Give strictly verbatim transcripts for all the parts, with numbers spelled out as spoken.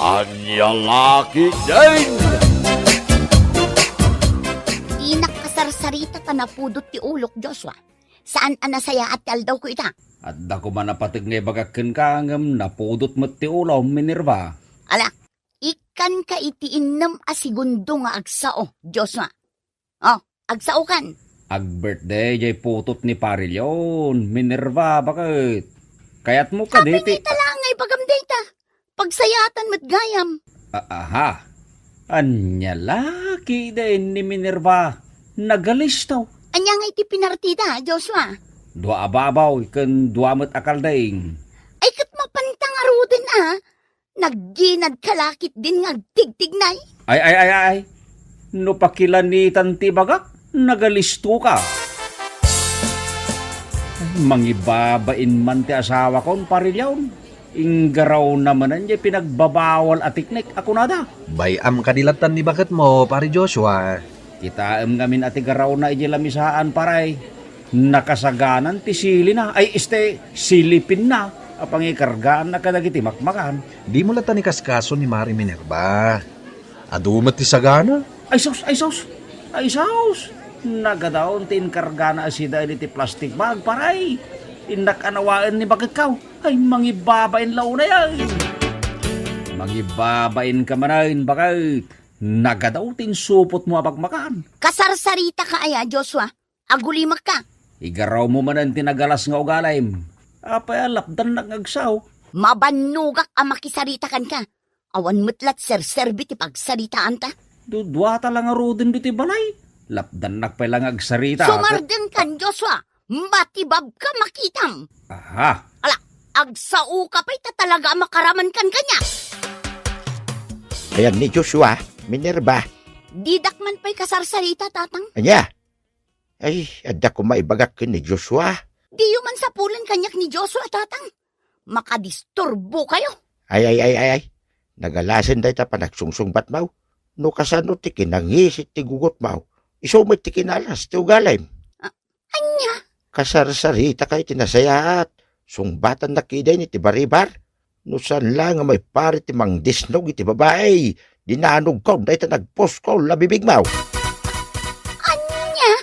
Ania la ketdin? Dinak kasarsarita ta napudot ti ulok, Joshua. Saan a nasayaat ti aldawko ita? Adda koma napateg nga ibagak kenka, ngem napudot met ti ulom, Minerva. Ala, ikkanka iti innem a segundo nga agsao, Joshua. Oh, agsaokan. Ag-birthday jay putot ni Pari Leon, Minerva, baket. Kayatmo kadi ti— Apay nga ita laeng nga ibagam dayta? Pagsayaatan met gayam. A-, aha. Ania la ketdin ni Minerva? Nagalisto. Ania nga iti pinartida, Joshua? Dua a babaw ken dua met a kalding. Ay, ket mapanta ngaruden a. Nagginadka la ketdin nga agtigtignay? Ay, ay, ay, ay. No pakilanitan ti ibagak, nagalistoka. Ay, mangibabain man ti asawakon, Pari Leon. Inggarawna manen jay pinagbabawal a teknik a kunada. Bay-am kadi lattan ni baketmo, Pari Joshua. Kitaem ngamin a ti garawna idiay lamisaan, paray. Nakasaganan ti silina. Ay, este, silipinna a pangikargaanna kadagiti makmakan. Dimo lattan ikaskaso ni Mari Minerva. Adu met ti sagana. Ay sus, ay sus, ay sus! Nagadaw ti inkargana a sida iti plastic bag, paray. Innak a nawaen ni baketko. Ay, mangibabain la unay, ay. Mangibabainka manen, baket. Nagadaw ti insupotmo a makmakan. Kasarsaritaka aya, Joshua? Agulimekka. Igarawmo manen ti nagalas nga ugalim. Apay a lapdannak nga agsao? Mabannogak a makisarita kenka. Awan met la ti serserbi ti pagsaritaanta. Duduata la ngaruden ditoy balay. Lapdannak pay la nga agsarita. Sumardengkan, Joshua. Matibabka makitam. Aha. Ala, agsaoka pay ta talaga a makaramankan kaniak. Ayan ni Joshua, Minerva. Didak man pay kasarsarita, Tatang. Ania? Ay, adda koma ibagak ken ni Joshua. Diyo man sapulen kaniak ni Joshua, Tatang. Makadisturbokayo. Ay, ay, ay, ay, ay. Nagalasen dayta panagsungsungbatmo. No kasano ti kinangisit ti gugotmo, isu met ti kinalas ti ugalim. A-, ania? Kasarsaritaka iti nasayaat. Sungbatannak ketdin iti baribar. No saan la nga maipari ti mangdisnog iti babai, dinanogko dayta nagpuskol a bibigmo. Ania?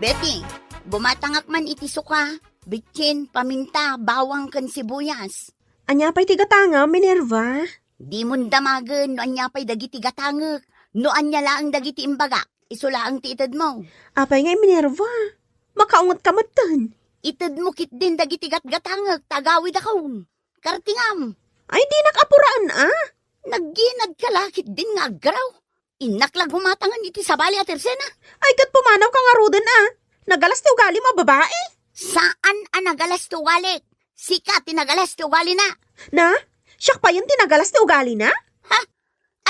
Betty, bumatangak man iti suka, bitsin, paminta, bawang ken sibuyas. Ania pay ti gatangam, Minerva? Dimon damagen no ania pay dagiti gatangek, no ania laeng dagiti imbagak. Isu laeng ti itedmo. Apay ngay, Minerva? Makaungetka metten. Itedmo ketdin dagiti gatgatangek ta agawidakon. Kartingam. Ay, dinak apuraen a. Nagginadka la ketdin nga aggaraw. Innak la gumatangen iti sabali a tersena. Ay, ket pumanawka ngaruden a. Nagalas ti ugalimo a babai. Saan a nagalas ti ugalik. Sika ti nagalas ti ugalina. Na? Siak payen ti nagalas ti ugalina? Ha?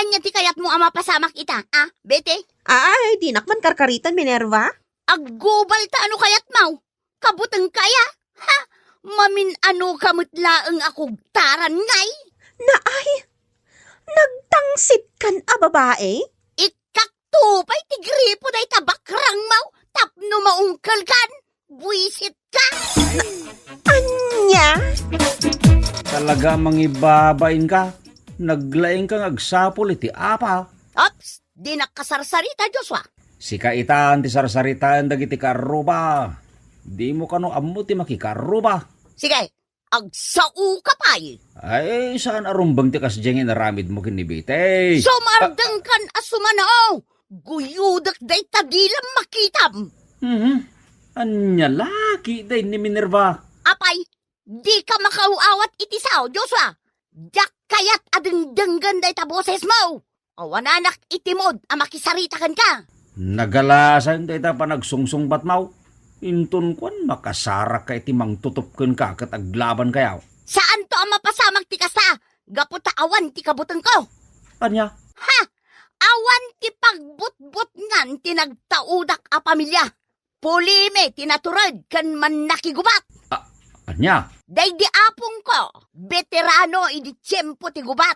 Ania ti kayatmo a mapasamak ita, a, Betty? Ay, dinak man karkaritan, Minerva. Aggubalta no kayatmo. Kabutengka aya. Ha? Mamin-anoka met laeng a kugtaran ngay. Naay, nagtangsitkan a babai? Ikkakto pay ti gripo dayta bakrangmo tapno maungkelkan. Buisit ka! Ania? Talaga mangibabain ka. Naglaing ka nga agsapul iti apa. Ops! Dinak kasarsarita, Joshua. Sika itan ti sarsaritaen dagiti kaarruba. Dimo kano ammo ti makikaarruba. Sige, agsaoka pay. Ay, saan a rumbeng ti kasdiay nga inaramidmo ken ni Betty. Sumardengkan a sumanaw! Guyodek dayta dilam makitam. Mhm. Ania la ketdin ni Minerva? Apay, dika makaaw-awat iti sao, Joshua. Diak kayat a dengdenggen dayta bosesmo. Awananak iti mood a makisarita kenka. Nagalasen dayta panagsungsungbatmo. Inton kuan, makasarakka iti mangtutop kenka ket aglabankayo. Saanto a mapasamak ti kasta, gapu ta awan ti kabutengko. Ania? Ha? Awan ti pagbutbutngan ti nagtaudak a pamilia. Pulimi ti natured ken mannakigubat. A-, ania? Daydi apongko, beterano idi tiempo ti gubat.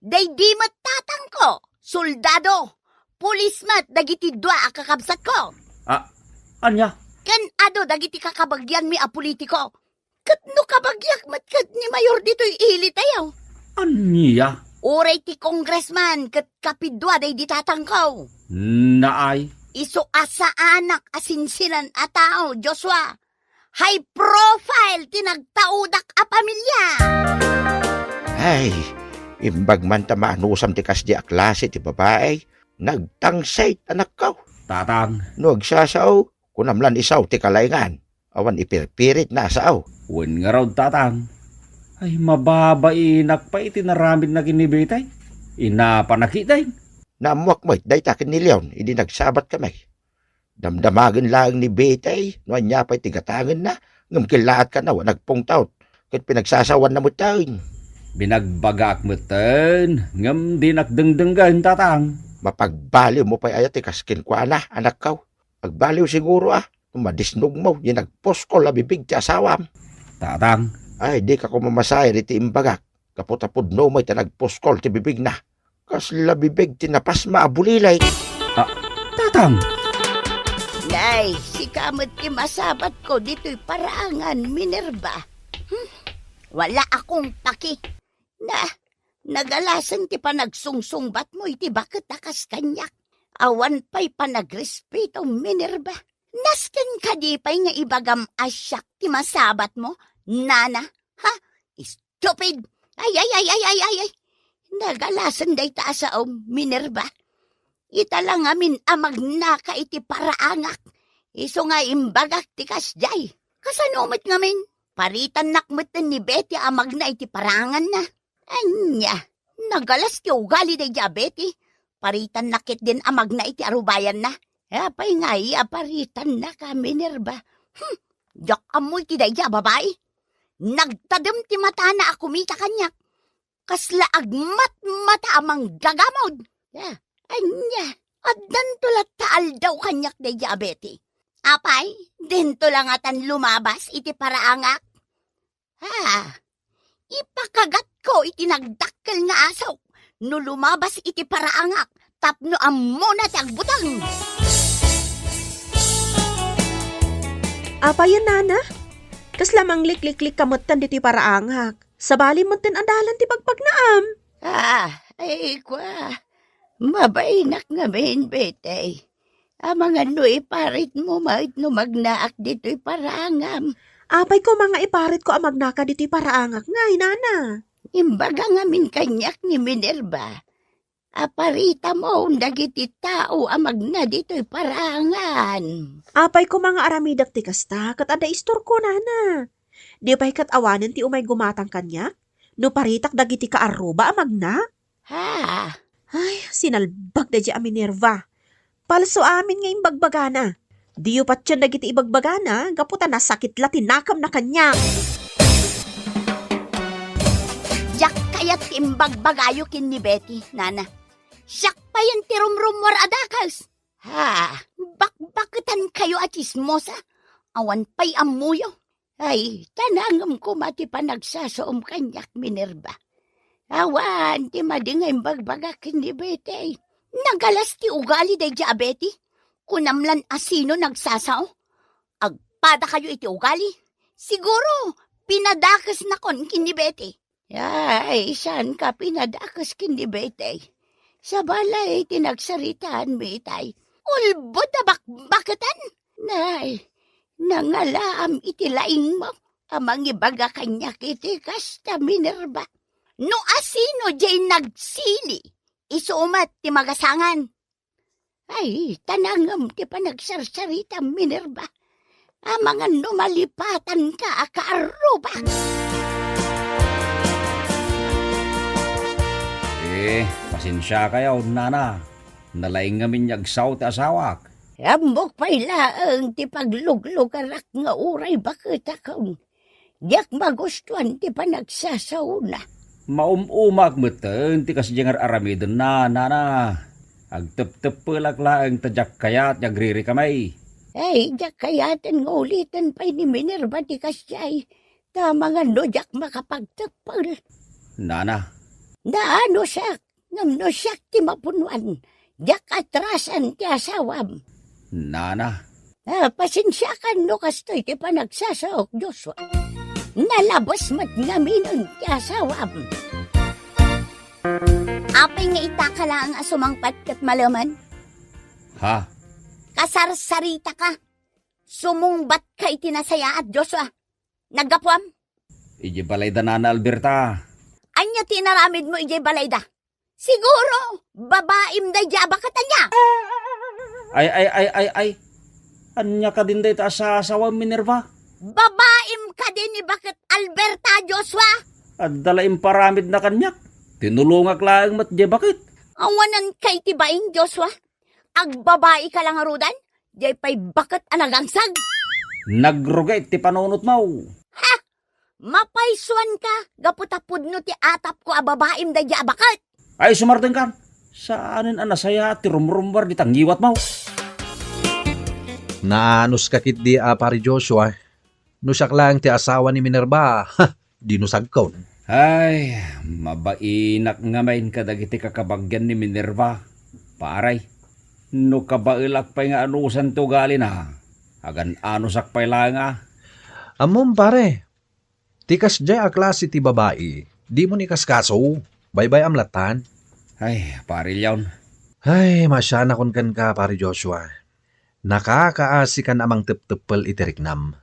Daydi met tatangko, soldado. Pulis met dagiti dua a kakabsatko. A-, ania? ken adu dagiti kakabagianmi a politiko. Ket no kabagiak met ket ni Mayor ditoy ilitayo. Ania? Uray ti congressman ket kapidua daydi tatangko. Naay. Isu a saanak a sinsinan a tao, Joshua. High profile ti nagtaudak a pamilia. Ay, imbag man ta maanusam ti kasdi a klase ti babai. Nagtangsit, anakko. Tatang. No agsasao, kunam lan isao ti kalaingan. Awan ipirpirit na a sao. Wen ngarud, Tatang. Ay, mababainak pay iti naramidna ken ni Betty. Inapana ketdin. Naammoak met dayta ken ni Leon idi nagsabat kami. Damdamagen laeng ni Betty no ania pay ti gatangenna, ngem kellaat kano a nagpungtot ket pinagsasawanna metten. Binagbagaak metten, ngem dinak dengdenggen, Tatang. Mapagbaliwmo pay aya ti kas kenkuana, anakko? Agbaliw siguro a no madisnogmo ti nagpuskol a bibig ti asawam. Tatang. Ay, dika koma masayad iti imbagak, gapu ta pudno met a nagpuskol ti bibigna. Kasla bibig ti napasma a bulilit. Ah, Tatang! Nay, sika met ti masabatko ditoy paraangan, Minerva. Hmm? Wala akong paki. Na, nagalasen ti panagsungsungbatmo iti baket a kas kaniak. Awan pay panagrespeto, Minerva. Nasken kadi pay nga ibagam a siak ti masabatmo, nana? Ha? Stupid! Ay, ay, ay, ay, ay, ay, ay! Nagalasen dayta a saom, Minerva. Ita la ngamin a magnaka iti paraangak. Isu nga imbagak ti kasdiay. Kasano met ngamin? Paritannak metten ni Betty a magna iti paraanganna. Ania, nagalas ti ugali daydi a Betty. Paritannak ketdin a magna iti arubayanna. Apay nga aya paritannaka, Minerva? Hmm, diak ammo iti daydi a babai. Nagtadem ti matana a kumita kaniak. Kasla agmatmata a manggagamod. Ah, ania, addanto latta aldaw kaniak daydi a Betty. Apay, dinto la ngatan lumabas iti paraangak? Ha? Ipakagatko iti nagdakkel nga asok no lumabas iti paraangak tapno ammona ti agbuteng. Apayen, nana? Kasla manglikliklik ka metten ditoy paraangak. Sabali metten a dalan ti pagpagnaam. Ah, ay, kua. Mabainak ngamin, Betty. Amangan no iparitmo met no magnaak ditoy paraangam. Apay koma nga iparitko a magnaka ditoy paraangak ngay, nana? Imbaga ngamin kaniak ni Minerva a paritamo dagiti tao a magna ditoy paraangan. Apay koma nga aramidek ti kasta, ket adda istorko, nana. Di pay ket awanen ti umay gumatang kaniak? No paritak dagiti kaarruba a magna? Ha? Ay, sinalbag daydi a Minerva. Palso amin nga imbagbagana. Diyo patien dagiti ibagbagana, gapu ta nasakit la ti nakamna kaniak. Diak kayat ti imbagbagayo ken ni Betty, nana. Siak payen ti rumrummuar a dakes. Ha, bakbaketankayo a tsismosa. Awan pay ammoyo. Ay, ta nangem koma ti panagsasaom kaniak, Minerva. Awan ti madi nga imbagbagak ken ni Betty. Nagalas ti ugali daydi a Betty. Kunam lan a sino nagsasao. Agpadakayo iti ugali. Siguro, pinadakesnakon ken ni Betty. Ay, saanka pinadakes ken ni Betty? Sabali ti nagsaritaanmi itay. Ulbod a bakbaketan? Nay, nangalaam iti laingmo a mangibaga kaniak iti kasta, Minerva. No asino diay nagsili, isu met ti magasangan. Ay, ta nangem ti panagsarsaritam, Minerva. Amangan no malipatanka a kaarrubak. Eh, pasensiakayo, nana. Nalaing ngamin nga agsaw ti asawak. Ammok pay laeng ti pagluglugarak nga uray baketakon. Diak magustuan ti panagsasaona. Maum-umaak metten ti kasdiay nga ar-aramidenna, nana. Agtepteppelak laeng ta diak kayat nga agririkami. Ay, diak kayaten nga uliten pay ni Minerva ti kasdiay, ta amangan no diak makapagteppel. Nana. Naano siak, ngem no siak ti mapunuan, diak atrasan ti asawam. Nana. Ah, pasensiakan no kastoy ti panagsasaok, Joshua. Nalabes met ngaminen ti asawam. Apay nga ita ka laeng a sumangpet ket malemen? Ha? Kasarsaritaka. Sumungbatka iti nasayaat, Joshua. Naggapuam? Idiay balay da Nana Alberta. Ania ti inaramidmo idiay balayda? Siguro, babaim daydiay a baket, ania? Ay, ay, ay, ay, ay. Ania kadin dayta a sasawam, Minerva? Babaim kadi ni baket Alberta, Joshua? Adda la imparamidna kaniak. Tinulongak laeng met diay baket. Awanan kay ti bain, Joshua? Agbabaika la ngaruden, diay pay baket a nagangsag. Nagrugit ti panunotmo. Ha? Mapaysuanka gapu ta pudno ti atapko a babaim daydiay a baket. Ay, sumardengkan. Saanen a nasayaat ti rumrumbar dita ngiwatmo. Naanuska ketdi a Pari Joshua. No siak laeng ti asawa ni Minerva, ha, dinusagkon. Ay, mabainak ngamin kadagiti kakabagian ni Minerva, pare. No kabaelak pay nga anusan ti ugalina, agan-anusak pay laeng a. Ammom, pare, ti kasdiay a klase ti babai, dimon ikaskaso. Baybay-am lattan. Ay, pare Leon. Ay, maasianakon kenka, pare Joshua. Nakakaasikan a mangtepteppel iti riknam.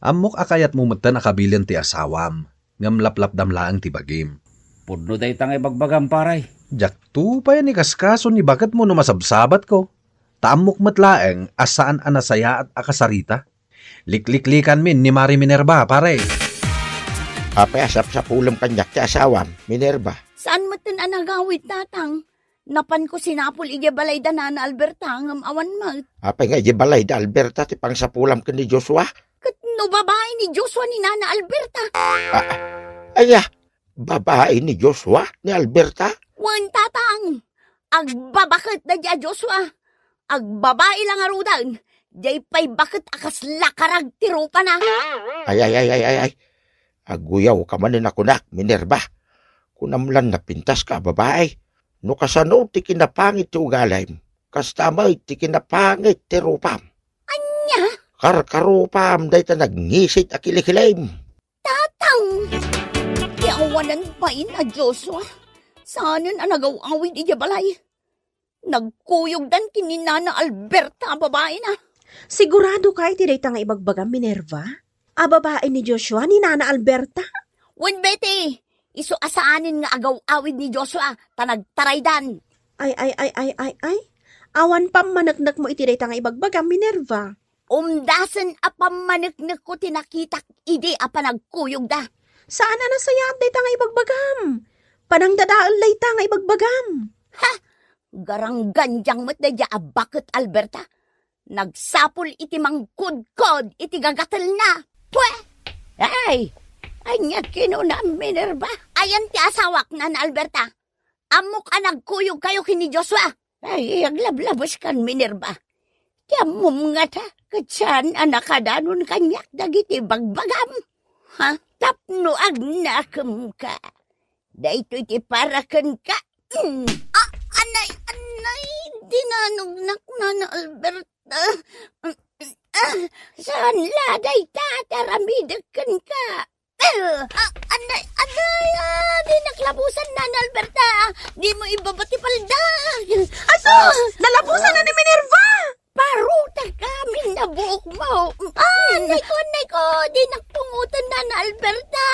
Ammok a kayatmo metten a kabilen ti asawam, ngem laplapdam laeng ti bagim. Pudno dayta nga ibagbagam, pare. Diakto pay a nikaskaso ni baketmo no masabsabatko. Ta ammok met laeng a saan a nasayaat a kasarita. Likliklikanmin ni Mari Minerva, pare. Apay a sapsapulem kaniak ti asawam, Minerva? Saan metten a nagawid, Tatang? Napanko sinapul idiay balay da Nana Alberta, ngem awan met. Apay nga idiay balay da Alberta ti pangsapulam ken ni Joshua? Ket no babai ni Joshua ni Nana Alberta? Ah, aya, babai ni Joshua ni Alberta? Wen, Tatang. Agbabaket daydiay a Joshua. Agbabai la ngaruden, diay pay baket a kasla karag ti rupana. Ay, ay, ay, ay, ay, ay. Agguyawka manen a kunak, Minerva. Kunam lan napintaska a babai. No kasano ti kinapangit ti ugalim, kasta met ti kinapangit ti rupam. Ania? Karkarupam dayta nagngisit a kilikilim. Tatang! Ti awanan bain a Joshua, saanen a nagaw-awid idiay balay. Nagkuyogdan ken ni Nana Alberta a babaina. Siguradoka iti dayta nga ibagbagam, Minerva? A babai ni Joshua ni Nana Alberta? Wen, Betty, isu a saanen nga agaw-awid ni Joshua ta nagtaraydan. Ay, ay, ay, ay, ay, ay. Awan pammaneknekmo iti dayta nga ibagbagam, Minerva. Umdasen a pammaneknekko ti nakitak idi a panagkuyogda. Saan a nasayaat dayta nga ibagbagam. Panangdadael dayta nga ibagbagam. Ha? Garanggandiang met daydiay a baket Alberta. Nagsapul iti mangkudkod iti gagatelna. Pue! Ay! Ania kinunam, Minerva? Ayan ti asawak, Nana Alberta. Ammok a nagkuyogkayo ken ni Joshua. Ay, aglablabeskan, Minerva. Ti ammom ngata, ket saan a nakadanon kaniak dagiti bagbagam. Ha? Tapno agnakemka. Daytoy ti para kenka. Mm. Ah, anay, anay, dinanognak, Nana Alberta. Ah, saan la dayta ti aramidek kenka? Ah, anay, anay, ah, dinak labusan, Nana Alberta. Dimo ibaba ti palda. Aso, nalabusan na ni Minerva. Parutek amin a buokmo. Ah, anay ko, anay ko, dinak pungotan, Nana Alberta.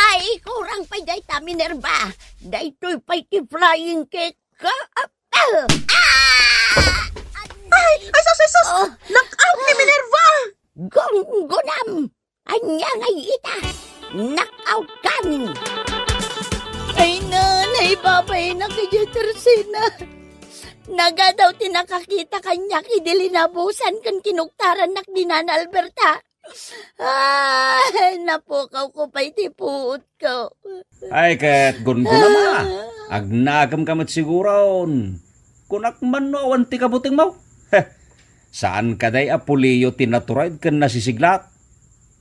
Ay, kurang pay dayta, Minerva. Daytoy pay ti flying kick. Ka-, ah, ah! Ay, ay, sus, ay, sus! Oh. Knock out ni Minerva! Gunggunam! Ania ngay ita? Knock out kan! Ay, nanay, babay na kay Jetersina. Nagadaw ti nakakita kaniak idi linabusan ken kinuktarannak ni Nana Alberta. Ay, napukawko pay ti puotko. Ay, ket gungguna, ma. Agnakemka met siguron. Kunak man no awan ti kabutengmo. Heh, saan kadi a puliyo ti natured ken nasisiglat.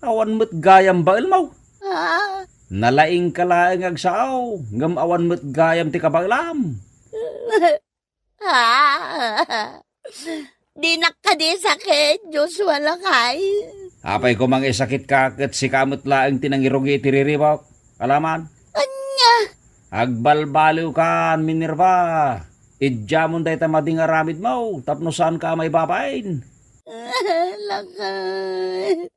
Awan met gayam baelmo. Ah. Nalaingka laeng nga agsao, ngem awan met gayam ti kabaelam. Ah, Dinak kadi sakit, Joshua lakay. Apay koma nga isakitka ket sika met laeng ti nangirugi iti riribuk? Alaman? Ania? Agbalbaliwkan, Minerva. Idiamon dayta madi nga aramidmo tapno saanka a maibabain. Lakay.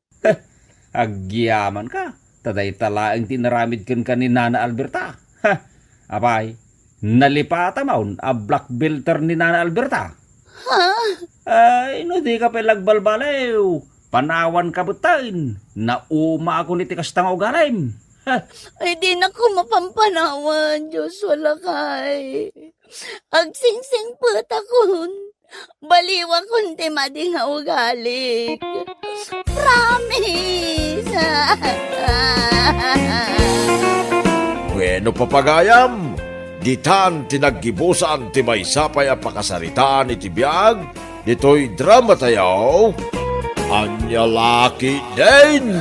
Agyamanka, ta dayta laeng ti inaramid kenka ni Nana Alberta. Ha, apay, nalipatamon a black belter ni Nana Alberta. Ha? Ay, no dika pay agbalbaliw, panawanka metten. Naumaakon iti kasta nga ugalim. Ha? Ay, dinak koma pampanawan, Joshua lakay. Agsingsingpetakon. Baliwakon ti madi nga ugalik. Promise! Bueno, papagayam, ditan ti naggibusan ti maysa pay a pakasaritaan iti biag ditoy drama tayo. Ania la ketdin?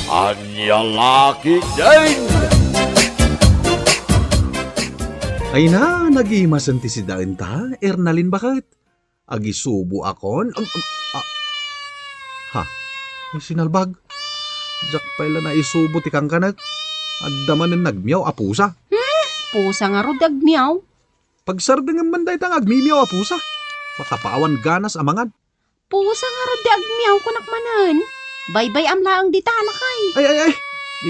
Ania la ketdin? Ay na, nagimasen ti sidaenta, Ernalin baket. Agisuboakon. Ag-, ag-, a-, ha? Ay, sinalbag. Diak pay la naisubo ti kankanek. Adda manen nagmiaw a pusa. Hmm? Pusa ngarud ti agmiaw? Pagsardengem man dayta nga agmimiaw a pusa. Makapawan ganas a mangan. Pusa ngarud ti agmiaw, kunak manen. Baybay-am laeng dita, lakay. Ay, ay, ay.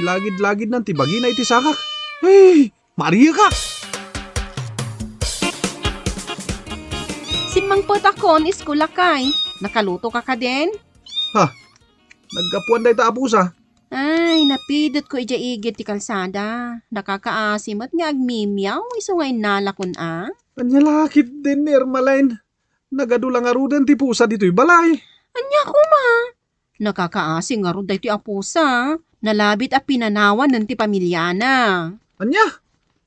Ilagid-lagidnan ti bagina iti sakak. Ay, maariyekak! Simmangpetakon, isko lakay. Nakalutoka kadin? Ha? Naggapuan dayta a pusa? Ay, napidutko idiay igid ti kalsada. Nakakaasi met nga agmimiaw, isu nga innalakon a. Ania la ketdin, Ermalin? Nagadu la ngaruden ti pusa ditoy balay. Ania koma? Nakakaasi ngarud daytoy a pusa. Nalabit a pinanawanen ti pamiliana. Ania?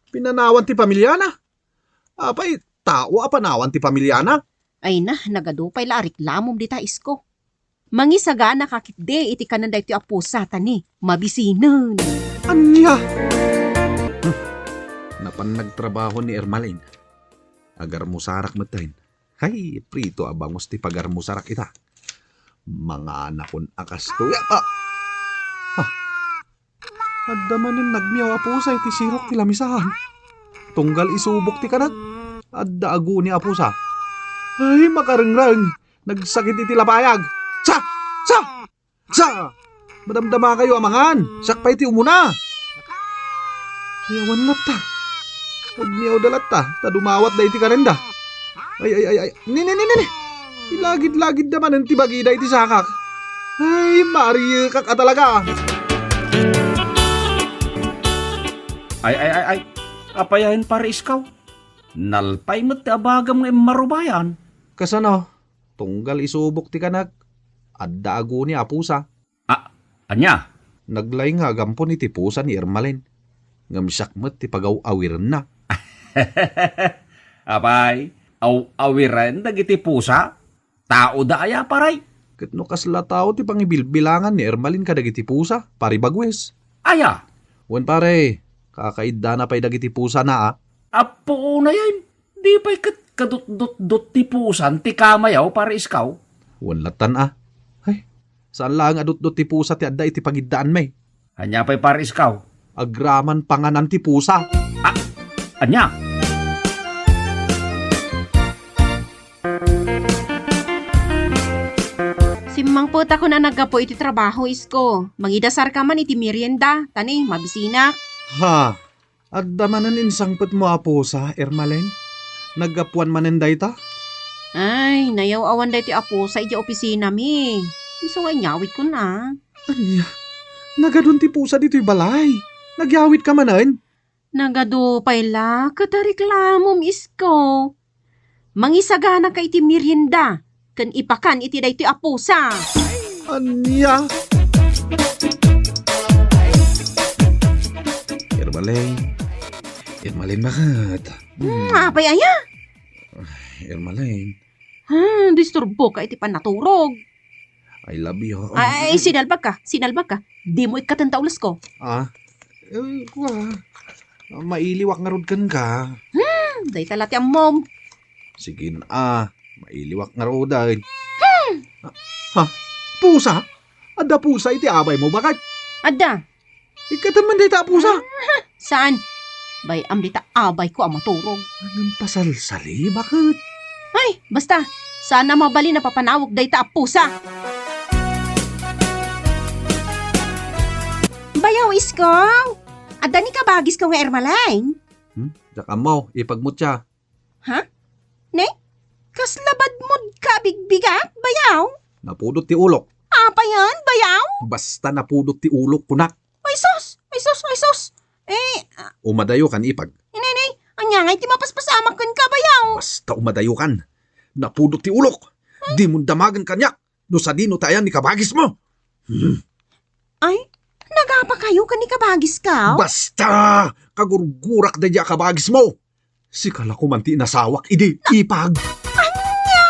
Pinanawan ti pamilyana? Apay, tao a panawan ti pamilyana? Ay na, nagadu pay la a reklamom dita, isko. Mangisaganaka ketdi iti kanen daytoy a pusa ta ni mabisinen. Ania? Hmm. Napan nagtrabaho ni Ermalin. Agarmusarak metten. Hay, prito a bangus ti pagarmusarak ita. Manganakon a kastoy. Ah! Ah! Adda manen nagmiaw a pusa iti sirok ti lamisaan. Tunggal isubok ti kanek, adda aguni a pusa. Ay, makarengreng! Nagsakit iti lapayag! Sa! Sa! Sa! Madamdamakayo a mangan! Siak pay ti umuna! Ay, awan latta. Agmiawda latta, ta dumawatda iti kanenda. Ay, ay, ay, ay. Ni, ni, ni, ni, ni. Ilagid-lagidda manen ti bagida iti sakak. Ay, maariyekak a talaga. Ay, ay, ay, ay. Apayayen, Pare Iskaw? Nalpay met ti abagam nga immarubayan. Kasano? Tunggal isubok ti kanek, adda aguni a pusa. A-, ania? Naglay nga agampon iti pusa ni Ermalin. Ngem siak met ti pagaw-awirenna. Apay, aw-awiren dagiti pusa? Taoda aya, pare? Ket no kasla tao ti pangibilbilangan ni Ermalin kadagiti pusa, Pare Bagues? Aya? Wen, pare, kakaiddana pay dagiti pusana a. Apo, unayen, di pay ket kadutdutdot ti pusan ti kamayaw, Pare Iskaw? Wen lattan a. Ay, saan laeng a dutdot ti pusa ti adda iti pagiddaanmi. Ania pay, Pare Iskaw? Agraman panganan ti pusa. A-, ania? Simmangpetakon a naggapu iti trabaho, isko. Mangidasarka man iti merienda, ta ni, mabisinak. Ha? Adda manen insangpetmo a pusa, Ermalen? Naggapuan manen dayta? Ay, nayaw-awan daytoy a pusa idiay opisinami. Isu nga inyawidkon a. Ania? Nagadun ti pusa ditoy balay. Nagyawidka manen? Nagadu pay la, ket reklamom, isko. Mangisaganaka iti merienda ken ipakan iti daytoy a pusa. Ania? Ermalen. Ermalen, baket? Hmm, apay aya? Ermalen. Hmm, disturboka iti pannaturog. I love you. Ay, sinalbagka, sinalbagka. Dimo ikkaten ta ulesko. Ah, eh, kua. Mailiwak ngarud kenka. Hmm, dayta la ti ammom. Sige na, ah. Mailiwak ngaruden. Hmm! Ah, ha? Pusa? Adda pusa iti abaymo, baket? Adda. Ikkatem man dayta a pusa? Saan? Bay-am dita abayko a maturog. Anong pasalsali, baket? Ay, basta, saan a mabalin a papanawek dayta a pusa. Bayaw, Isko! Adda ni kabagisko nga Ermalay? Hmm? Diak ammo, ipagmutya. Ha? Ne? Kasla badmod ka bigbigak, bayaw? Napudot ti ulok. Apayen, bayaw? Basta napudot ti ulok, kunak. Ay sus! Ay sus! Ay sus! Eh, ah, umadayo kan ipag. Inay, inay, anya nga iti mapaspasamak ken ka, bayaw? Basta umadayo kan. Napudot ti ulok. Dimon damagen kaniak. No sadino ti ayan ni kabagismo. Hmm. Ay, nagapa kayo ken ni kabagiska? Basta! Kagurgurak daydi a kabagismo. Sika la koman ti inasawak idi ipag. Anya?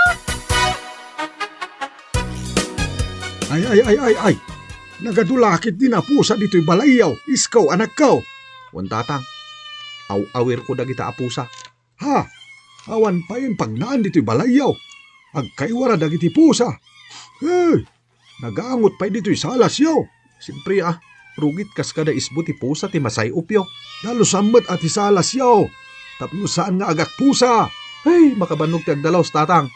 Ay, ay, ay, ay, ay. Nagadu la ketdi a pusa ditoy balayyo, Isko, anakko. Wen, tatang. Aw-awirko dagita a pusa. Ha? Awan pay pagnaan ditoy balayyo. Agkaiwara dagiti pusa. Hey! Nagangot pay ditoy salasyo. Siempre, ah, rugit kas kada isbo ti pusa ti masay-opyo. Dalusan met a ti salasyo. Tapno saan nga agakpusa. Hey, makabannog ti agdalus, tatang.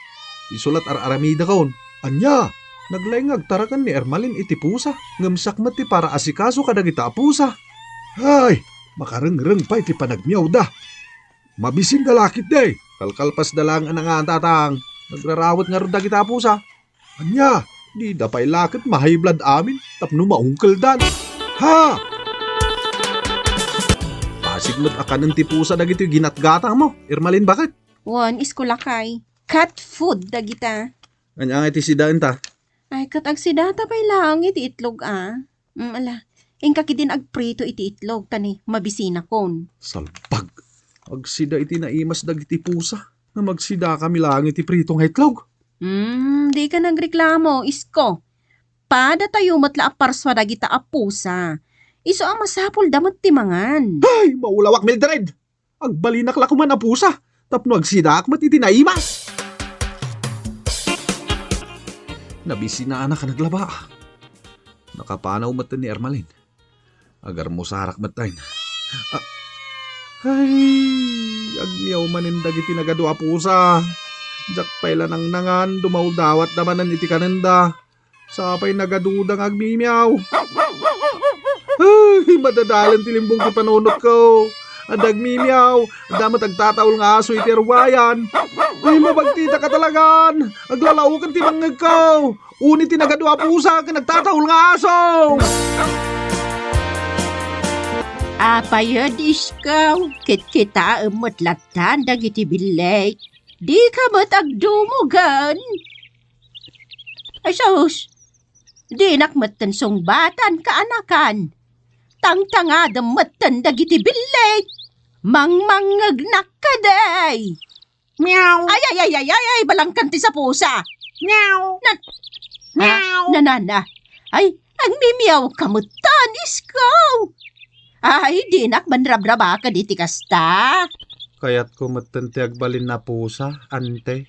Isu la ti ar-aramidakon. Ania? Naglaing nga agtaraken ni Ermalin iti pusa. Ngem siak met ti paraasikaso kadagita a pusa. Ay, makarengreng pay ti panagmiawda. Mabisinda la ketdi. Kalkalpasda laeng a nangan, tatang. Nagrarawet ngarud dagita a pusa. Ania, dida pay la ket ma-high blood amin tapno maungkeldan. Ha! Pasig met a kanen ti pusa dagitoy ginatgatangmo, Ermalin, baket? Wen, Isko lakay. Cat food dagita. Ania nga iti sidaenta? Ay, ket agsidata pay laeng iti itlog, a. Mm, ala. Inka ketdin agprito iti itlog, ta ni mabisinakon. Salbag. Agsida iti naimas dagiti pusa. Nga magsida kami laeng iti prito nga itlog. Hmm, dika nagreklamo, Isko. Padatayo met la a parsua dagita a pusa. Isu a masapulda met ti mangan. Ay, maulawak, Mildred! Agbalinak la koman a pusa, tapno agsidaak met iti naimas. Nabisinaanak a naglaba. Nakapanaw met ni Ermalin. Agarmusarak met tayen. Ah, ay, agmiaw manen dagiti nagadu a pusa. Diak pay la nangnangan, dumawdawatda manen iti kanenda. Sapay nagaduda nga agmimiaw. Ay, madadalen ti limbong ti panunotko. Adda agmimiaw, adda met agtataul nga aso iti arubayan. Ay, mabagtitaka talagan. Aglalaoken ti bangngegko. Uni ti nagadu a pusa ken nagtataul nga aso! Apay, Isko, kitkitaem met lattan dagiti billeg. Dika met agdumugen. Ay, sus! Dinak metten sungbatan, kaanakan. Tangtangadem metten dagiti billeg. Mangmangngegnak kadi. Meow. Ay, ay, ay, ay, ay, ay, balangkan ti sapusa. Meow. Na-, Meow. Nanana. Ay, agmimiaw ka metten, Isko. Ay, dinak manrabrabakad iti kasta. Kayatko metten ti agbalin a pusa, ante.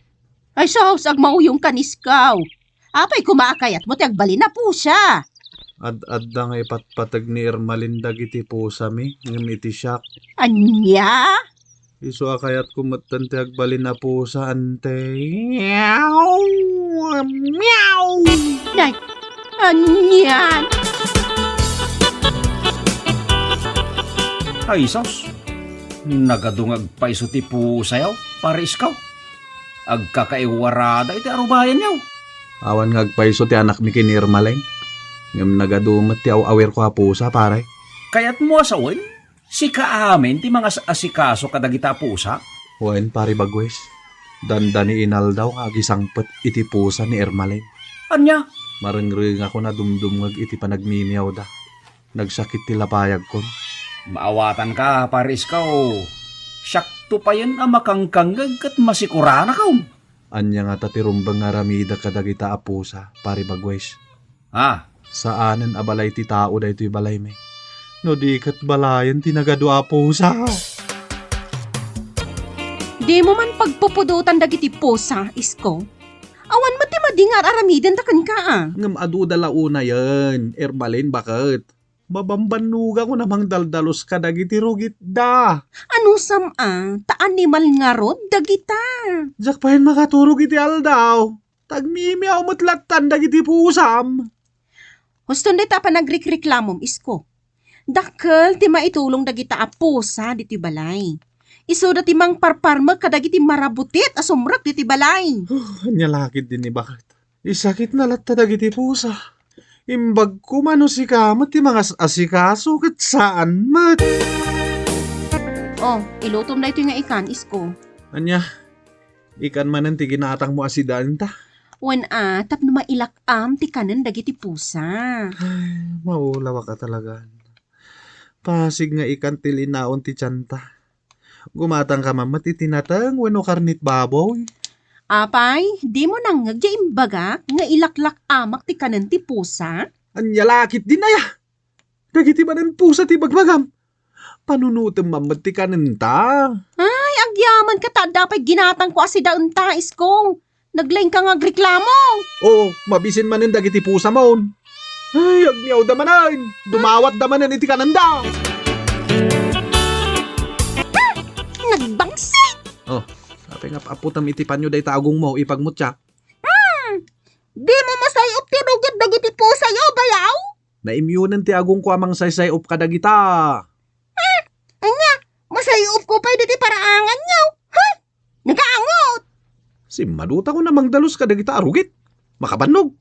Ay, sus, agmauyong ka, Isko. Apay koma a kayatmo ti agbalin a pusa? Ad-adda nga ipatpateg ni Ermalin dagiti pusami, ngem iti siak. Ania? Isu a kayatko metten ti agbalin a pusa, ante. Meow! Meow! Nay, ania? Ay, sus! Nagadu nga agpayso ti pusayo, Pare Isko. Agkakaiwarada iti arubayanyo. Awan nga agpayso ti anakmi ken ni Ermalin. Ngem nagadu met ti aw-awirko a pusa, pare. Kayatmo a sawen, sika amin ti mangas-asikaso kadagita a pusa? Wen, Pare Bagwes. Dandani inaldaw nga agisangpet iti pusa ni Ermalin. Ania? Marengrengakon a dumdumngeg iti panagmimiawda. Nagsakit ti lapayagkon. Maawatanka, Pare Isko. Siakto payen a makangkangngeg ket masikuranakon. Ania ngata ti rumbeng nga aramidek kadagita a pusa, Pare Bagwes? Ah. Saanen a balay ti tao daytoy balaymi. No di ket balayen ti nagadu a pusa. Dimo man pagpupudotan dagiti pusa, Isko. Awan met ti madi nga ar-aramidenta kenka, a. Ngem adu da la unayen, Ermalin, baket. Mabambannoganko a mangdaldalus kadagiti rugitda. Anusam a, ta animal ngarud dagita. Diak pay makaturog iti aldaw. Ta agmimiaw met lattan dagiti pusam. Huston dayta a panagrikreklamom, Isko. Dakkel ti maitulong dagita a pusa ditoy balay. Isuda ti mangparparmek kadagiti marabutit a sumrek ditoy balay. Huh, ania la ketdin ni baket. Isakitna latta dagiti pusa. Imbagko man no sika met ti mangas-asikaso ket saan met. Oh, ilutom daytoy nga ikan, Isko. Ania? Ikan manen ti ginatangmo a sidaenta? Wen a, tapno mailak-am ti kanen dagiti pusa. Ay, maulawak a talagan. Pasig nga ikan ti linaon ti tianta. Gumatangka man met iti nateng wenno karnit baboy. Apay, dimo nangngeg ti imbagak nga ilaklak-amak ti kanen ti pusa? Ania la ketdin aya? Dagiti manen pusa ti ibagbagam. Panunotem man met ti kanenta. Ay, agyamankata, adda pay ginatangko a sidaenta, Isko. Naglaingka nga agreklamo. Oo, mabisin manen dagiti pusamon. Ay, agniawda manen. Dumawatda manen iti kanenda. Nagbangsit! Oh, apay nga ap-aputem iti panyo dayta agongmo, ipagmutya. Hmm, dimo masay-op ti rugit dagiti pusayo, bayaw? Naimyonen ti agongko a mangsay-say-op kadagita. Hmm, ania, masay-opko pay diti paraanganyo? Ha? Nagaangot! Simmadutakon a mangdalus kadagita a rugit. Makabannog.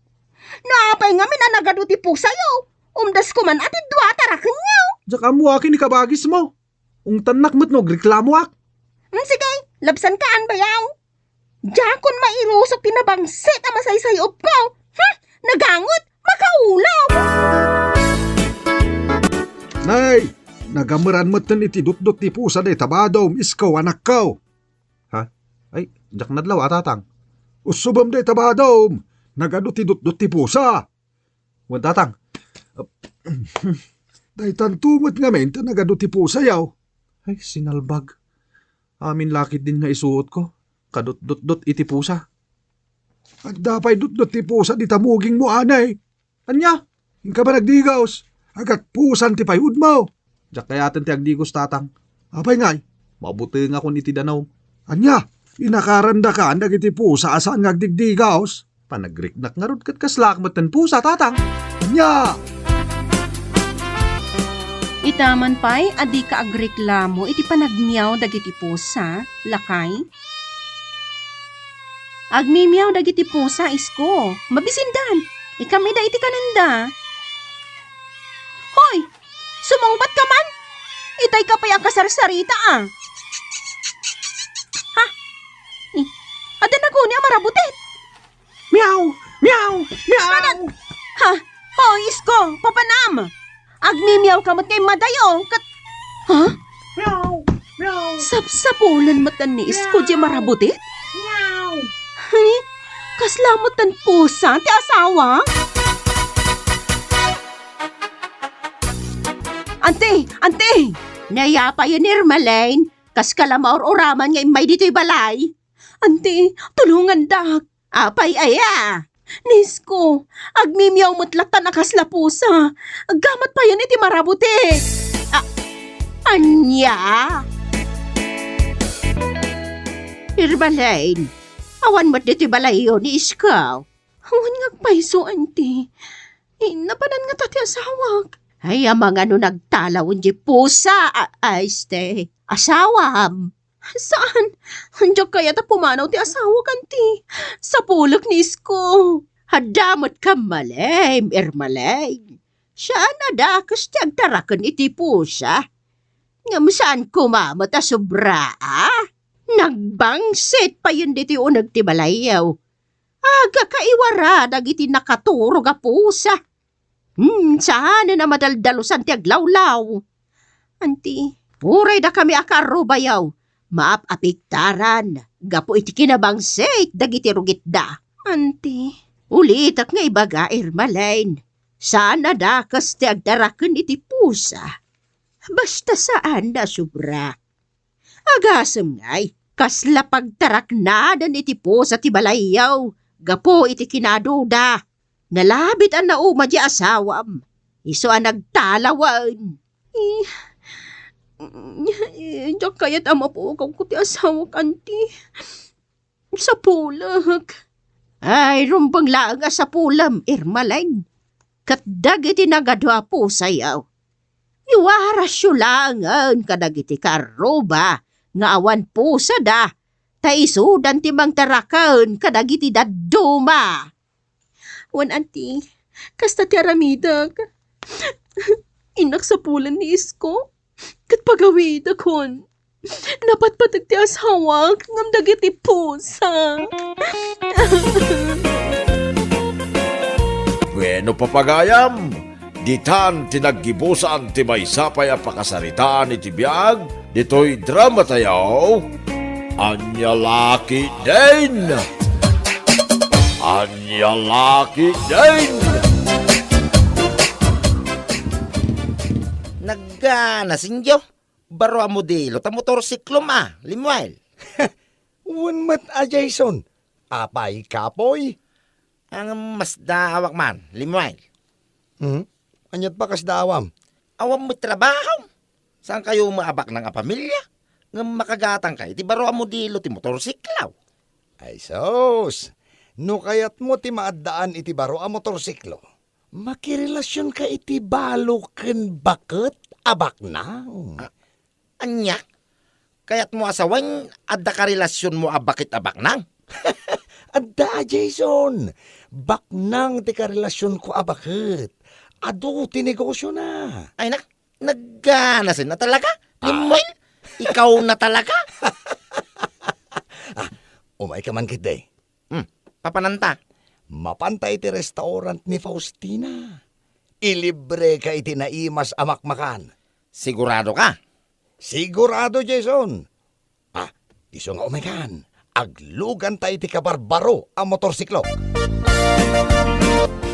No apay ngamin a nagadu ti pusayo, umdasko man a ti dua a tarakenyo. Diak ammo akin ikabagismo. Ungtannak met no agreklamoak. Hmm, sige, labsankaan, bayaw. Diakon mairusok ti nabangsit a masaysay-opko. Hmm, nagangot, makaulaw! Nay, nagameran metten iti dutdot ti pusa dayta badom, Isko, anakko. Ha? Ay, diak nadlaw a, tatang. Usubem dayta badom, nagadu ti dutdot ti pusa. Wen, tatang. Daytanto met ngamin ta nagadu ti pusayo. Ay, sinalbag. Amin la ketdin nga isuotko. Kadutdutdot iti pusa. Adda pay dutdot ti pusa dita mugingmo, anay. Ania? Inka man agdigos. Agatpusan ti payudmo. Diak kayaten ti agdigos, tatang. Apay ngay? Mabutengakon iti danum. Ania? Inakarandakan dagiti pusa a saan nga agdigdigos? Panagriknak ngarud ket kaslaak metten pusa, tatang. Ania? Ita man pay a dika agreklamo iti panagniaw dagiti pusa, lakay? Agmimiaw dagiti pusa, Isko. Mabisindan. Ikamida iti kanenda. Hoy! Sumungbat ka man? Itay ka pay a kasarsarita, a. Ha? Ni, adda naguni a marabutit? Miau! Miau! Miau! Ha? Hoy, Isko, papanam! Agmimiaw ka met nga immadayo, ket, ha? Miau! Miau! Sapsapulen met ni Isko diay marabutit? Miau! Ay, kasla met pusa ti asawa? Anti! Anti! Nayapayen, Irma Lane. Kaska la maur-uraman nga immay ditoy balay. Anti, tulongandak. Apay aya? Ni Isko, agmimiaw met lattan a kasla pusa. Aggamat payen iti marabutit. A-, ania? Irma Lane, awan met ditoy balayyo ni Isko. Awan nga agpayso, anti. Ni, napanan ngata ti asawak. Ay, amangan no nagtalawen diay pusa, a-, a, este, asawam. Saan? Diak kayat a pumanaw ti asawak, anti. Sapulek ni Isko. Adda met kammalem, Irma Lane. Saan a dakes ti agtaraken iti pusa. Ngem saan koma met a sobra, a? Nagbangsit payen ditoy uneg ti balayyo. Agkaiwara dagiti nakaturog a pusa. Hmm, saanen a madaldalusan ti aglawlaw. Anti, uray dakami a karrubayo, maap-apiktaran gapu iti kinabangsit dagiti rugitda. Anti, ulitek nga ibaga, Irma Lane, saan a dakes ti agtaraken iti pusa. Basta saan a sobra. Agasem ngay, Kasla pagtaraknaden iti pusa ti balayyo gapu iti kinaduda. Nalabit a nauma ti asawam, isu a nagtalawen. Eh, eh, diak kayat a mapukawko ti asawak, anti. Sapulek. Ay, rumbeng laeng a sapulem, Irmaleng. Ket dagiti nagadu a pusayo, iwarasyo laengen kadagiti karruba nga awan pusada, ta isudan ti mangtaraken kadagiti dadduma. Wen, anti, kasta ti aramidek. Innak sapulen ni isko, ket pagawidekon. Napatpateg ti asawak ngem dagiti pusa. Bueno, papagayam, ditan ti naggibusan ti maysa pay a pakasaritaan iti biag ditoy dramatayo, Ania La Ketdin! Ania La Ketdin! Nagganasinyo? Baro a modelo ta motorsiklo ma, Lemuel. Wen met a, Jason. Apay, kapoy? Ang mas daawak man, Lemuel. Hmm? Aniat pa kas daawam? Awan met trabaho. Saan kayo maabak ng apamilya? Ngem makagatang kay ti baro a modelo ti motorsiklo. Ay sus! No kayatmo ti maaddaan iti baro a motorsiklo, makirelasionka iti balo ken baket a baknang. Ah, ania? Kayatmo a sawen, adda karelasionmo a baket a baknang? Adda, Jason. Baknang ti karelasionko a baket. Adu ti negosiona. Ay na, nagganasen na talaga? Ah. Lemuel, ikaw na talaga? Ah, umayka man ketdi. Hmm, papananta? Mapanta iti restaurant ni Faustina. Ilibreka iti naimas a makmakan. Sigurado ka? Sigurado, Jason. Ah, isu nga umaykan, agluganta iti kabarbaro a motorsiklo.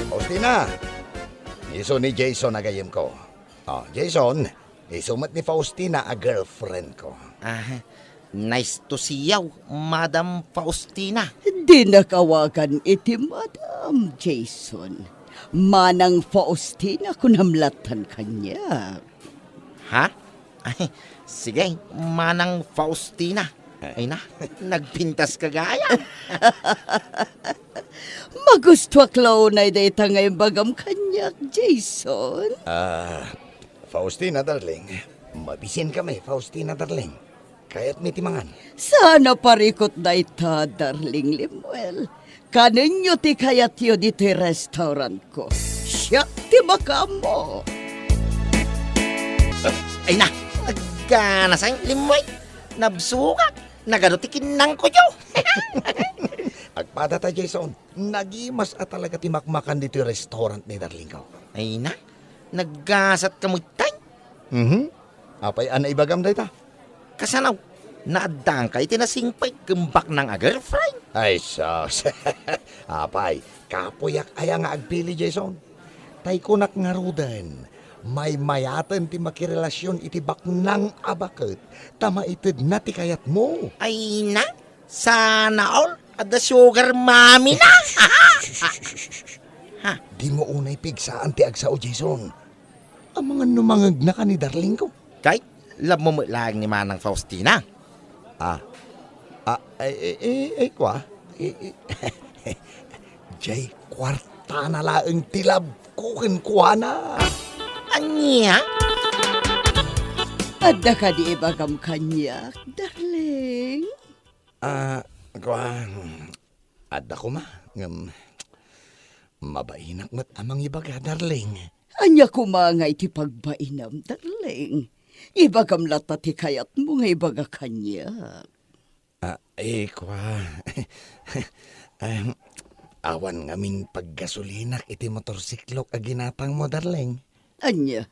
Faustina, isu ni Jason a gayyemko. Oh, Jason, isu met ni Faustina a girlfriendko. Ah, nice to see you, Madam Faustina. Dinak awagan iti Madam, Jason. Manang Faustina kunam lattan kaniak. Ha? Ay, sige, Manang Faustina. Ay na, nagpintas ka gayam. Magustuak la unay dayta nga imbagam kaniak, Jason. Ah, Faustina, darling. Mabisin kami, Faustina, darling. Kayatmi ti mangan. Saan a parikut dayta, darling Lemuel. Kanenyo ti kayatyo ditoy restaurantko. Siak ti makaammo. Ay na, nagganasen, Lemuel. Nabsugak. Nagadu ti kinnangkoyo. Agpadata, Jason. Nagimas a talaga ti makmakan ditoy restaurant ni darlingko. Ay na, naggasat ka met tay? Mhm. Apay a naibagam dayta? Kasano? Naaddaanka iti nasingpet ken baknang a girlfriend? Ay, sus. Apay, kapuyak aya nga agpili, Jason? Tay kunak ngaruden, maymayaten ti makirelasion iti baknang a baket ta maitedna ti kayatmo. Ay na, sana all, adda sugar mommy na. Ha? Dimo unay pigsaan ti agsao, Jason. Amangan no mangegnaka ni darlingko. Kay, love mo met laeng ni Manang Faustina. Ah. Ah, ay, ay, ay, ay, kua? Ay, ay, jay kuartana laeng ti love ko kenkuana. Ania? Adda kadi ibagam kaniak, darling? Ah, kua, hmm, adda koma, ngem mabainak met a mangibaga, darling. Ania koma nga iti pagbainam, darling? Ibagam latta ti kayatmo nga ibaga kaniak. Ah, eh, kua. Em, awan ngamin paggasolinak iti motorsiklok a ginatangmo, darling. Ania?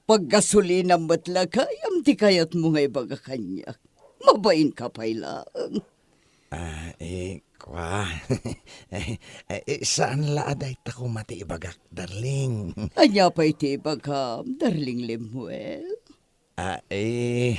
Paggasolinam met la gayam ti kayatmo nga ibaga kaniak. Mabainka pay laeng. Ah, eh, kua. Eh, eh, saan la a dayta koma ti ibagak, darling. Ania pay ti ibagam, darling Lemuel? Ah, eh,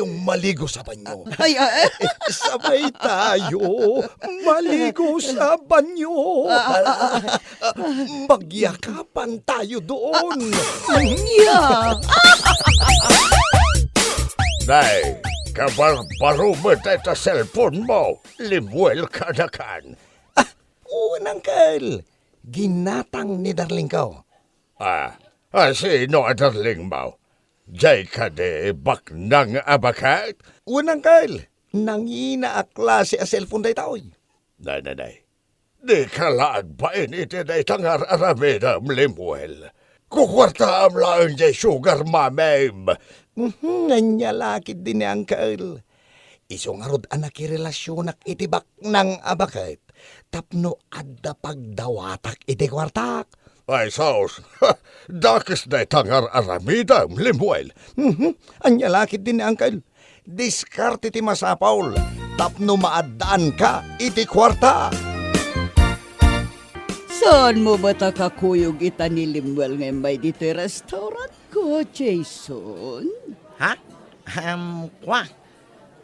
tayong maligo sa banyo. Ay, ah, eh. Sabay tayo maligo sa banyo. Ah, ah, ah, ah. Magyakapan tayo doon. Anya? Nay, kabarbaro met dayta cellphone mo, Lemuel Kanakan. Ah, wen, Uncle. Ginatang ni darling ko. Ah, ah, sino a darling mo? Jay kadi baknang a baket? Wen, Uncle. Nangina a klase a cellphone daytoy. Nay, nay, nay. Dika la agbain iti dayta nga ar-aramidem, Lemuel. Kukuartaam laeng jay sugar mamim. Mhm, ania la ketdi ni Uncle. Isu ngarud a nakirelasionak iti baknang a baket tapno adda pagdawatak iti kuartak. Ay, sus! Dakes dayta nga ar-aramidem, Lemuel. Mhm. Ania la ketdi ni Uncle. Diskarte ti masapul tapno maaddaanka iti kuarta. Saanmo met a kakuyog ita ni Lemuel nga immay ditoy restaurantko, Jason? Ha? Ahem, kua.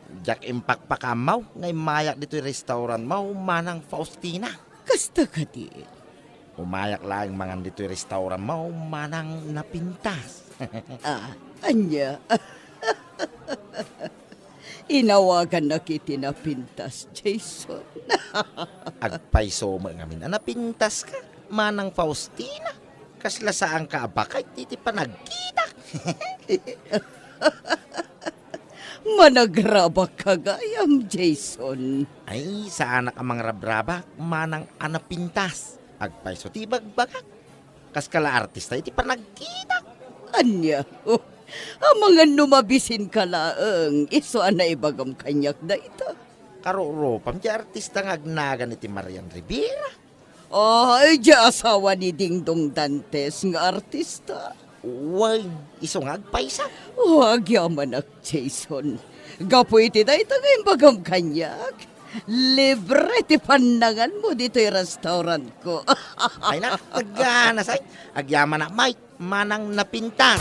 Diak impakpakaammo nga immayak ditoy restaurantmo, Manang Faustina. Kasta kadi? Umayak laeng mangan ditoy restaurantmo, Manang Napintas. Ah, ania? Inawagannak iti napintas, Jason. Agpayso met ngamin a napintaska, Manang Faustina. Kasla saanka a baket iti panagkitak. Managrabakka gayam, Jason. Ay, saanak a mangrabrabak, Manang a napintas. Agpayso ti ibagbagak. Kaska la artista iti panagkitak. Ania? Oh, amangan no mabisinka laeng, isu a naibagam kaniak dayta. Karurupam ti artista nga agnagan iti Marian Rivera. Ay, di asawa ni Dingdong Dantes nga artista. Wen, isu nga agpayso. Oh, agyamanak, Jason. Gapu iti dayta nga imbagam kaniak, libre ti pannanganmo ditoy restaurantko. Ay na, agana, say. Agyamanak, Mike. Manang napintas.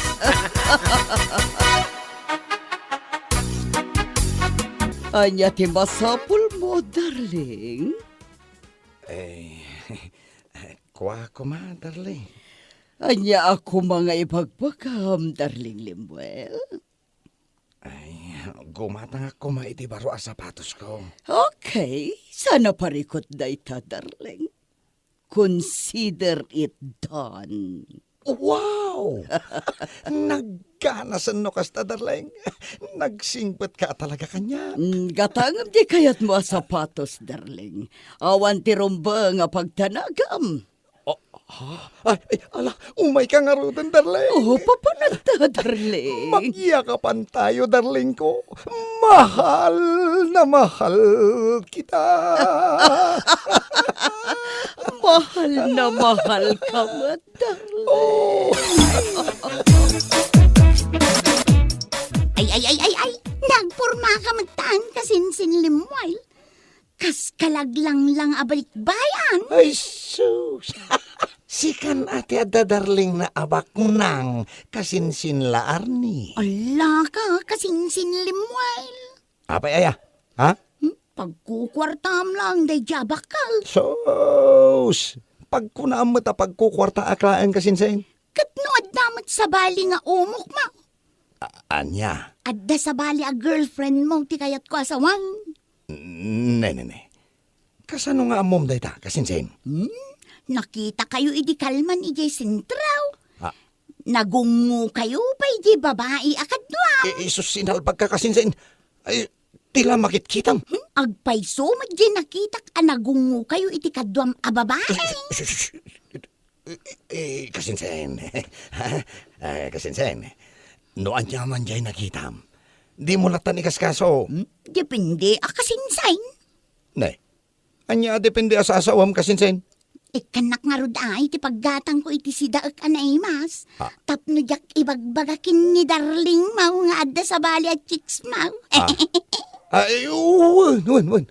Ania ti masapulmo, darling? Eh, kua koma, darling. Ania a koma nga ibagbagam, darling Lemuel? Ay, gumatangak koma iti baro a sapatosko. Okay, saan a parikut dayta, darling. Consider it done. Wow! Nagganasen no kasta, darling. Nagsingpetka talaga kaniak. Mm, gatangem ti kayatmo a sapatos, darling. Awan ti rumbeng a pagtanagam. Oh, ha? Ay, ay, ala, umayka ngaruden, darling. Oh, papananta, darling. Magyakapan tayo, darling ko. Mahal na mahal kita. Mahal na mahal ka met, darling. Oh. Ay, ay, ay, ay, ay. Nagporma ka met tan, kasinsin Lemuel. Kas kalaglanglang a balikbayan. Ay, sus! Sikan a ti adda darling na a baknang, kasinsin la Arnie. Ala ka, kasinsin Lemuel. Apay aya? Ha? Hmm? Pagkukuartam lang daydi a bakkel. Sus! Pagkunaam met a pagkukuartaak laeng, kasinsin. Ket no adda met sabali nga umok, ma? A-, ania? Adda sabali a girlfriend mo ti kayatko a sawen. Ne, ne, ne. Kasano nga ammom dayta, kasinsin? Hmm? Nakitakayo idi kalman idiay sentro. Ah. Nagungngokayo pay di babai a kadua. I-, isus, sinalbagka, kasinsin. Ay, ti la makitkitam. Hmm? Agpayso met diay nakitak a nagungokayo iti kaduam a babai. Sus, sus, sus. Eh, eh, kasinsen. Ha? Eh, kasinsen. No ania man diay nakitam, dimo lattan ikaskaso. Hmm? Depende a kasinsen. Ne, ania a depende a saasawam, kasinsen? Ikkannak ngarud ay ti paggatangko iti sidaek a naimas. Ah. Tapno diak ibagbaga ken ni Darling maw nga adda sabali a chicks maw. Ah. Ah, eh, wen, wen, wen.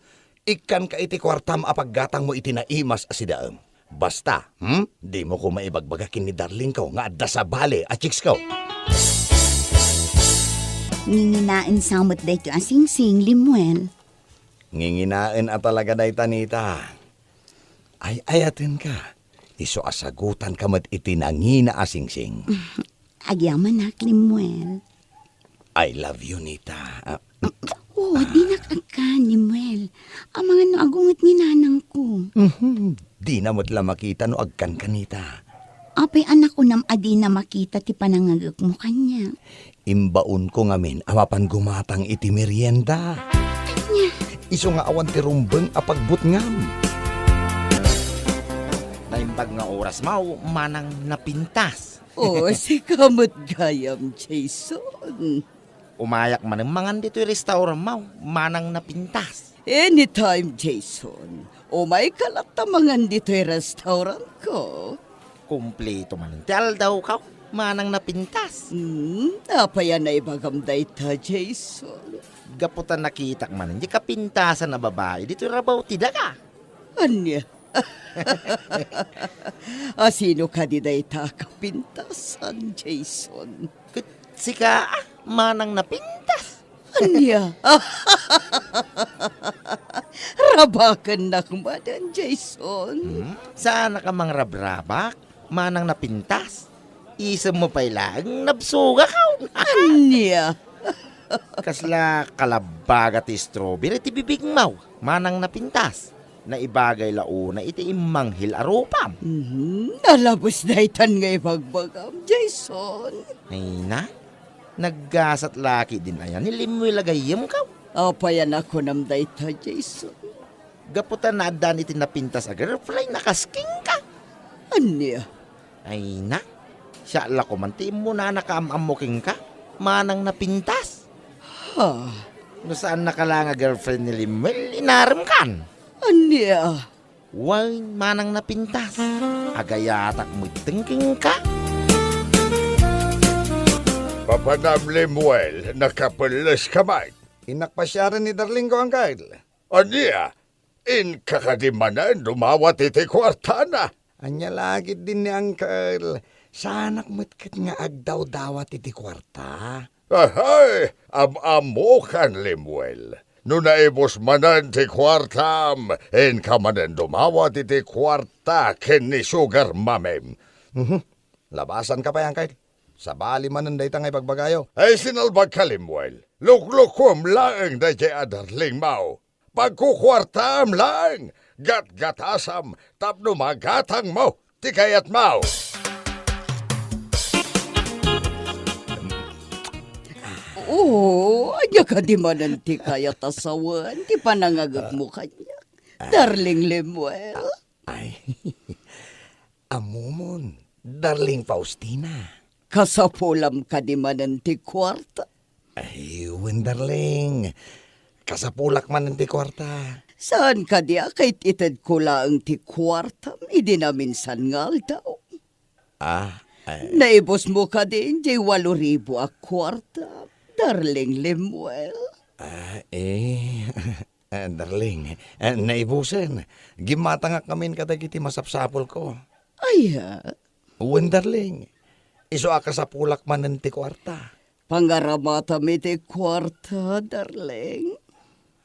Ikkanka iti kuartam a paggatangmo iti naimas a sidaem. Basta, hmm? Dimo koma ibagbaga ken ni Darlingko nga adda sabali a chicks ko. Nginginaen sa met daytoy a singsing, Lemuel. Nginginaen a talaga dayta, Nita. Ay-ayatenka, isu a sagutanka met iti nangina a singsing. Agyamanak, Lemuel. I love you, Nita. Ah, Oh, dinak agkan, Lemuel. Amangan no agunget ni nanangko. Mhm. Dina met la makita no agkanka, Nita. Apay a nakunam a dina makita ti panangagekmo kaniak? Imbaonko ngamin a mapan gumatang iti merienda. Ania? Isu nga awan ti rumbeng a pagbutngam. Naimbag nga oras maw, manang napintas. Oh, sika met gayam, Jason. Umayak manen mangan ditoy restaurant maw, manang napintas. Anytime, Jason. Umayka latta mangan ditoy restaurant ko. Kumpleto manen ti aldawko, manang napintas. Hmm, apay a naibagam dayta, Jason? Gapu ta nakitak manen di kapintasan a babai ditoy rabaw ti daga. Ania? A sino kadi dayta a kapintasan, Jason? Ket sika, ah, manang napintas. Ania? Rabakennak manen, Jason. Hmm? Saanak a mangrabrabak, manang napintas. Isemmo pay laeng nabsogak. Ania? Kasla kalabbaga ti strawberry ti bibigmo, manang napintas. Naibagay la unay iti immanghil a rupam. Mhm. Nalabes daytan nga ibagbagam, Jason. Ay na, naggasat la ketdin aya ni Lemuel a gayyemko. Apay a nakunam dayta, Jason? Gapu ta naaddaan iti napintas a girlfriend a kas kenka. Ania? Ay na, siak la koman ti immunana kaam-ammo kenka, manang napintas. Ha? No saannaka la nga girlfriend ni Lemuel, inaremkan. Ania? Wen, manang napintas. Agayatak metten kenka. Papanam, Lemuel, nakapelleska met. Innak pasiaren ni Darlingko, Uncle. Ania? Inka kadi manen dumawat iti kuartana? Ania la ketdin ni Uncle? Saanak met ket nga agdawdawat iti kuarta. Ahay, am-ammokan, Lemuel. No naibus manen ti kuartam, inka manen dumawat iti kuarta ken ni Sugar Mamim. Mhm. Labasanka pay, Uncle. Sabali manen dayta nga ibagbagayo. Ay, sinalbagka, Lemuel. Luklukuem laeng daydiay a Darlingmo. Pagkukuartaam laeng, gatgatasam tapno magatangmo ti kayatmo. Oo, ania kadi manen ti kayat a sawen ti panangagekmo kaniak, Darling Lemuel? Ay, ammomon, Darling Faustina. Kasapulam kadi manen ti kuarta? Ay, wen, darling. Kasapulak manen ti kuarta. Saan kadi a ket itedko laeng ti kuartam idi naminsan nga aldaw? Ah, ay. Naibusmo kadi diay walo ribu a kuarta, darling Lemuel? Ah, eh, eh, darling, eh, naibusen. Gimmatangak ngamin kadagiti masapsapulko. Aya? Wen, darling. Isu a kasapulak manen ti kuarta. Pangaramatam iti kuarta, darling.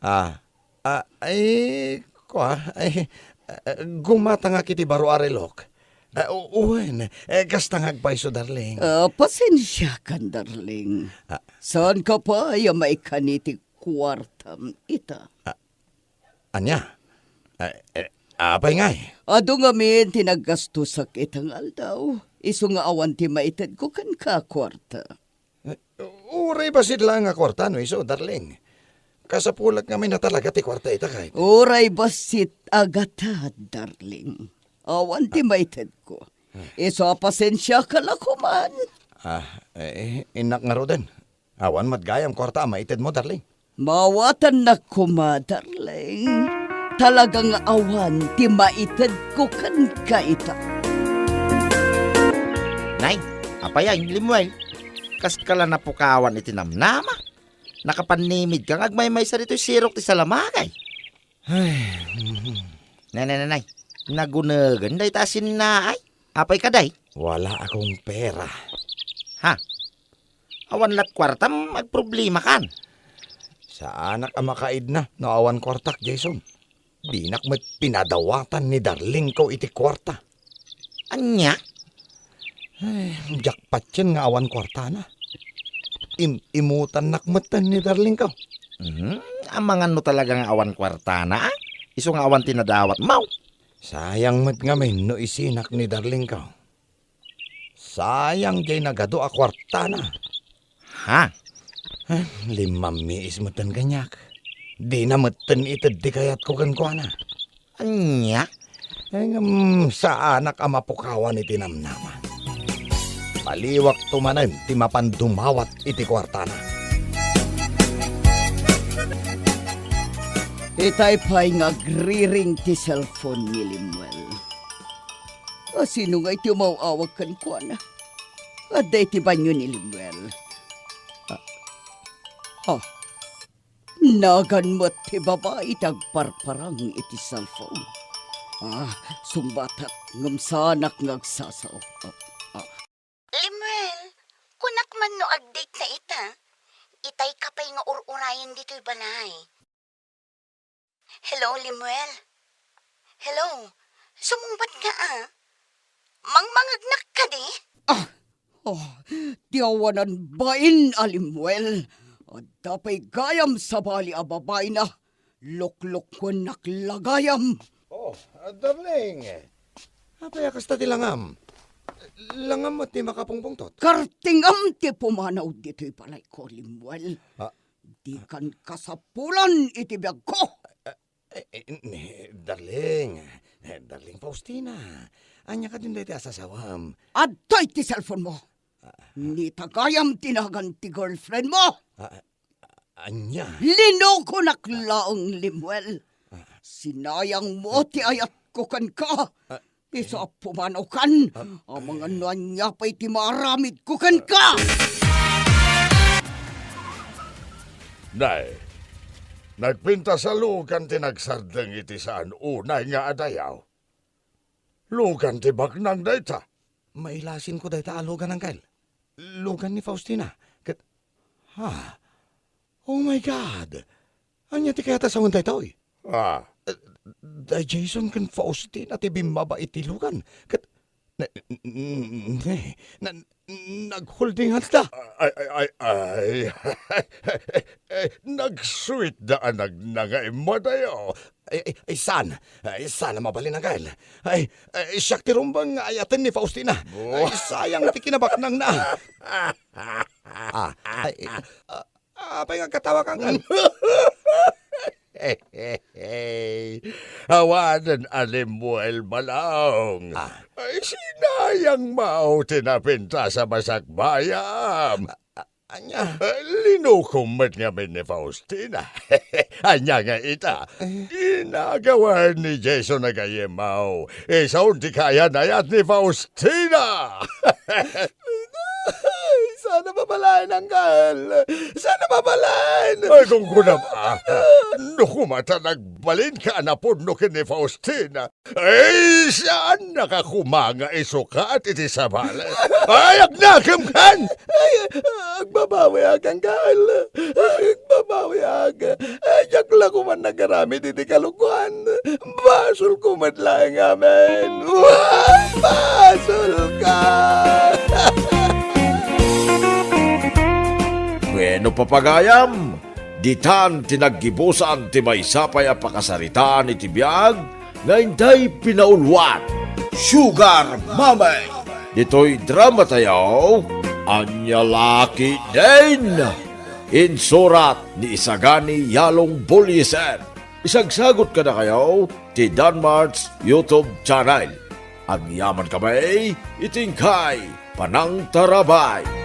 Ah, ah, ay, kua, ay, ah, gumatangak iti baro a relok. Ah, u-, wen, eh, kasta nga agpayso, darling. Ah, pasensiakan, darling. Ah. Saanka pay a maikkan iti kuartam ita? Ah, ania? Eh, eh, apay ngay? Adu ngamin ti naggastosak ita nga aldaw. Isu nga awan ti maitedko kenka a kuarta. Eh, uray bassit laeng a kuarta no isu, darling. Kasapulat ngamin a talaga ti kuarta ita, kayat. Uray bassit a gatad, darling. Awan ti maitedko. Isu a pasensiaka la koman. Ah, eh, innak ngaruden. Awan met gayam kuarta a maitedmo, darling. Maawatannak koma, darling. Talaga nga awan ti maitedko kenka ita. Nay, apay a, Lemuel? Kaska la napukawan iti namnama? Nakapannimidka nga agmaymaysa ditoy sirok ti salamagay. Ay, mhm. Nay, nay, nay, nay. Nagunegen dayta a sinnaay. Apay kadi? Wala akong pera. Ha? Awan lat kuartam, agproblemakan. Saanak a makaidna no awan kuartak, Jason. Dinak met pinadawatan ni darlingko iti kuarta. Ania? Ay, diak patien nga awan kuartana. Im-imutannak metten ni darlingko. Mhm. Amangan no talaga nga awan kuartana, a? Isu nga awan ti nadawatmo. Sayang met ngamin no isinak ni darlingko. Sayang diay nagadu a kuartana. Ha? Eh, limammiis metten kaniak. Dina metten ited ti kayatko kenkuana. Ania? Eh, ngem saanak a mapukawan iti namnama. Baliwakto manen ti mapan dumawat iti kuartana. Itay pay nga agriring ti cellphone ni Lemuel. A, sino nga iti umaw-awag kenkuana? Adda iti banio ni Lemuel. Ah, ah. Nagan met ti babai ti agparparang iti cellphone. Ah, sungbatak ngem saanak nga agsasao. Ah, ah. Lemuel, kunak man no agdate na ita. Itay ka pay nga ur-urayen ditoy balay. Hello, Lemuel? Hello? Sumungbat ka, a? Mangmangegnak kadi? Ah! Oh, ti awanan bain a Lemuel. Adda pay gayam sabali a babaina. Luklukuennak la gayam. Oh, ah, darling. Apay a kasta ti langam? Langam met ti makapungpungtot? Kartingam ti pumanaw ditoy balayko, Lemuel. Ah. Dikan kasapulan iti biagko. Eh, eh, ni, darling, eh, darling Faustina, ania kadin dayta a sasawam? Adtoy ti cellphone mo. Ah, ah. Nitagayam ti nagan ti girlfriend mo. Ah, ah, ania? Linukonak laeng, Lemuel. Ah. Sinayang mo ti ayatko kenka. Ah. Isu a pumanaw kan, ah, amangan no ania pay ti maaramidko kenka. Nay, nagpintas a lugan ti nagsardeng iti saan unay nga adayaw. Lugan ti baknang dayta. Mailasinko dayta a lugan, Angkel. Lugan ni Faustina. Ket, ha? Oh my God! Ania ti kayat a sawen daytoy? Ah. Eh, da Jason ken Faustina ti bimmaba iti lugan. Ket, na, na, na, nagholdingan da. Ay, ay, ay, ay. Eh, nagsuit da a nagnanga immadayo. Ay, ay, ay, saan? Ay, saan a mabalin, Angkel? Ay, ay, siak ti rumbeng nga ayaten ni Faustina. Oh. Ay, sayang ti kinabaknangna. Ah, ay, ah, Apay nga agkatawa ka, Angkel? Awanen a Lemuel, Manong. Ah. Ay, sinayang mo ti napintas a masakbayam. Ah, ah, ania? Ah, linukom met ngamin ni Faustina. Ania nga ita? Eh. Ginagawa ni Jason a gayyem. Isun ti kayan-ayat ni Faustina. Ay, saan a mabalaen, Angkel. Saan a mabalaen. Ay, gunggunam, a. No koma ta nagbalinka a napudno ken ni Faustina. Ay, saannaka koma nga isukat iti sabali. Ay, agnakem kan! Ay, agbabawiak, Angkel. Agbabawiak. Ay, diak la koman nagaramid iti kalokuan. Basolko met laeng amin. Basolka! Wenno, papagayam, ditan ti naggibusan ti maysa pay a pakasaritaan iti biag nga intay pinauluan, Sugar Mommy. Ditoy dramatayo, Ania La Ketdin. Insurat ni Isagani Yalong Bulyesen. Isagsagot kadakayo ti Danmart's YouTube channel. Agyaman kami iti inkay panangtarabay.